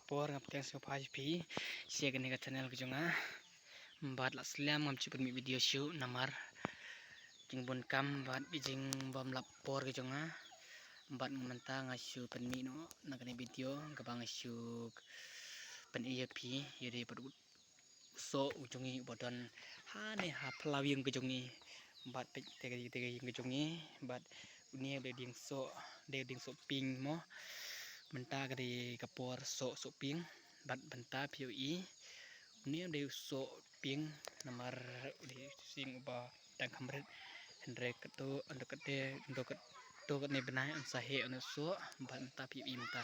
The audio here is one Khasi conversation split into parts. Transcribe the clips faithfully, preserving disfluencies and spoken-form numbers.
Por nga pdiang sngewbha ïa phi sha kane ka channel ka jong nga. Bad la slem ngam ju pynmih video shuh namar jingbun kam bad ka jingbym lap por ka jong nga. Bad mynta nga shu pynmih noh na kane video kaba nga shu pyni ïa phi ïa dei pat u soh u jong ngi uba don hane ha phyllaw ïing ka jong ngi. Bad peit te ka, te ka ïing ka jong ngi bad une u dei dieng soh, dei dieng soh pink mo. Mynta ka dei ka por soh, soh pink. Bad mynta phi ïohi une u dei u soh pink namar u dei u sing uba dang kham rit. Hynrei kato, ynda kate, ynda kato katne bnai yn sa heh une u soh. Bad mynta phi ïohi mynta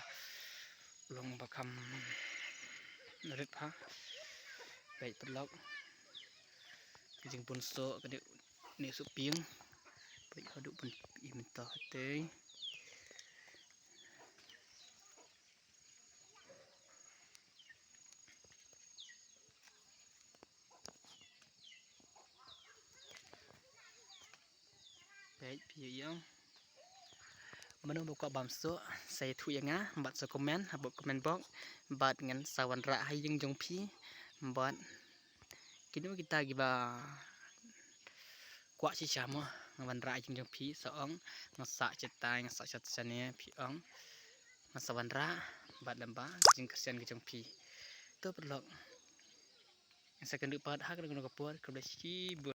u long ba kham rit bha. Peit paralok, ka jingbun soh ka dei une u soh pink. Peit haduh ban ïohi mynta hatei. Peit phi ïohi ïa. Mano ba kwah bam soh sa ïathuh ïa nga bad sa comment hapoh comment box bad ngan sa wanrah ha ïing jong phi. Bad kino kita kiba kwah shisha mo, nga wanrah ha ïing jong phi, sa ong nga sah shatai, nga sah shat shane, phi ong nga sa wanrah bad lem ba ka jingkyrshan ka jong phi. To paralok, nga sa kynduh pat ha kano kano ka por, khublei shibun.